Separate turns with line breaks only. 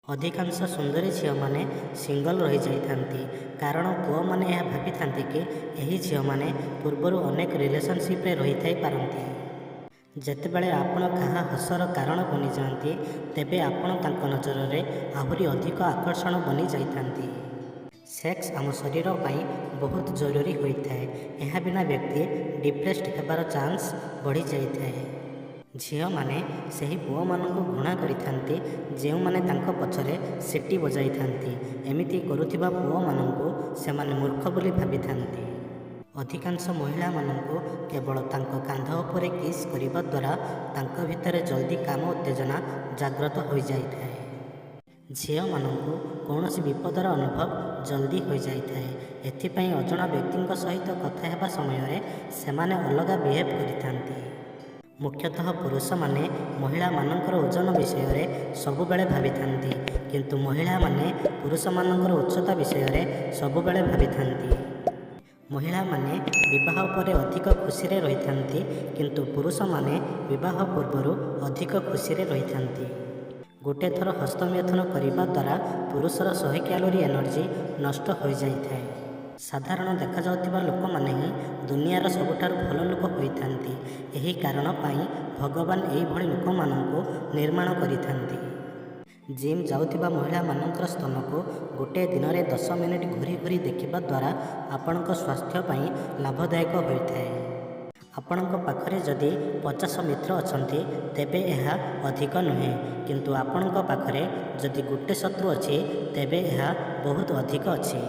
ଅଧିକାଂଶ ସୁନ୍ଦରୀ ଝିଅମାନେ ସିଙ୍ଗଲ ରହିଯାଇଥାନ୍ତି, କାରଣ ପୁଅମାନେ ଏହା ଭାବିଥାନ୍ତି କି ଏହି ଝିଅମାନେ ପୂର୍ବରୁ ଅନେକ ରିଲେସନସିପରେ ରହିଥାଇ ପାରନ୍ତି। ଯେତେବେଳେ ଆପଣ କାହା ହସର କାରଣ ବନିଯାଆନ୍ତି, ତେବେ ଆପଣ ତାଙ୍କ ନଜରରେ ଆହୁରି ଅଧିକ ଆକର୍ଷଣ ବନିଯାଇଥାନ୍ତି। ସେକ୍ସ ଆମ ଶରୀର ପାଇଁ ବହୁତ ଜରୁରୀ ହୋଇଥାଏ। ଏହା ବିନା ବ୍ୟକ୍ତି ଡିପ୍ରେସଡ ହେବାର ଚାନ୍ସ ବଢିଯାଇଥାଏ। ଝିଅମାନେ ସେହି ପୁଅମାନଙ୍କୁ ଘୃଣା କରିଥାନ୍ତି ଯେଉଁମାନେ ତାଙ୍କ ପଛରେ ସିଟି ବଜାଇଥାନ୍ତି। ଏମିତି କରୁଥିବା ପୁଅମାନଙ୍କୁ ସେମାନେ ମୂର୍ଖ ବୋଲି ଭାବିଥାନ୍ତି। ଅଧିକାଂଶ ମହିଳାମାନଙ୍କୁ କେବଳ ତାଙ୍କ କାନ୍ଧ ଉପରେ କିସ୍ କରିବା ଦ୍ୱାରା ତାଙ୍କ ଭିତରେ ଜଲଦି କାମ ଉତ୍ତେଜନା ଜାଗ୍ରତ ହୋଇଯାଇଥାଏ। ଝିଅମାନଙ୍କୁ କୌଣସି ବିପଦର ଅନୁଭବ ଜଲଦି ହୋଇଯାଇଥାଏ। ଏଥିପାଇଁ ଅଜଣା ବ୍ୟକ୍ତିଙ୍କ ସହିତ କଥା ହେବା ସମୟରେ ସେମାନେ ଅଲଗା ବିହେଭ କରିଥାନ୍ତି। ମୁଖ୍ୟତଃ ପୁରୁଷମାନେ ମହିଳାମାନଙ୍କର ଓଜନ ବିଷୟରେ ସବୁବେଳେ ଭାବିଥାନ୍ତି, କିନ୍ତୁ ମହିଳାମାନେ ପୁରୁଷମାନଙ୍କର ଉଚ୍ଚତା ବିଷୟରେ ସବୁବେଳେ ଭାବିଥାନ୍ତି। ମହିଳାମାନେ ବିବାହ ପରେ ଅଧିକ ଖୁସିରେ ରହିଥାନ୍ତି, କିନ୍ତୁ ପୁରୁଷମାନେ ବିବାହ ପୂର୍ବରୁ ଅଧିକ ଖୁସିରେ ରହିଥାନ୍ତି। ଗୋଟେ ଥର ହସ୍ତମୈଥୁନ କରିବା ଦ୍ୱାରା ପୁରୁଷର 100 କ୍ୟାଲୋରୀ ଏନର୍ଜି ନଷ୍ଟ ହୋଇଯାଇଥାଏ। ସାଧାରଣ ଦେଖାଯାଉଥିବା ଲୋକମାନେ ହିଁ ଦୁନିଆର ସବୁଠାରୁ ଭଲ ଲୋକ ହୋଇଥାନ୍ତି। ଏହି କାରଣ ପାଇଁ ଭଗବାନ ଏହିଭଳି ଲୋକମାନଙ୍କୁ ନିର୍ମାଣ କରିଥାନ୍ତି। ଜିମ୍ ଯାଉଥିବା ମହିଳାମାନଙ୍କର ସ୍ତନକୁ ଗୋଟିଏ ଦିନରେ 10 ମିନିଟ୍ ଘୂରି ଘୂରି ଦେଖିବା ଦ୍ୱାରା ଆପଣଙ୍କ ସ୍ୱାସ୍ଥ୍ୟ ପାଇଁ ଲାଭଦାୟକ ହୋଇଥାଏ। ଆପଣଙ୍କ ପାଖରେ ଯଦି 50 ମିତ୍ର ଅଛନ୍ତି, ତେବେ ଏହା ଅଧିକ ନୁହେଁ, କିନ୍ତୁ ଆପଣଙ୍କ ପାଖରେ ଯଦି ଗୋଟେ ଶତ୍ରୁ ଅଛି, ତେବେ ଏହା ବହୁତ ଅଧିକ ଅଛି।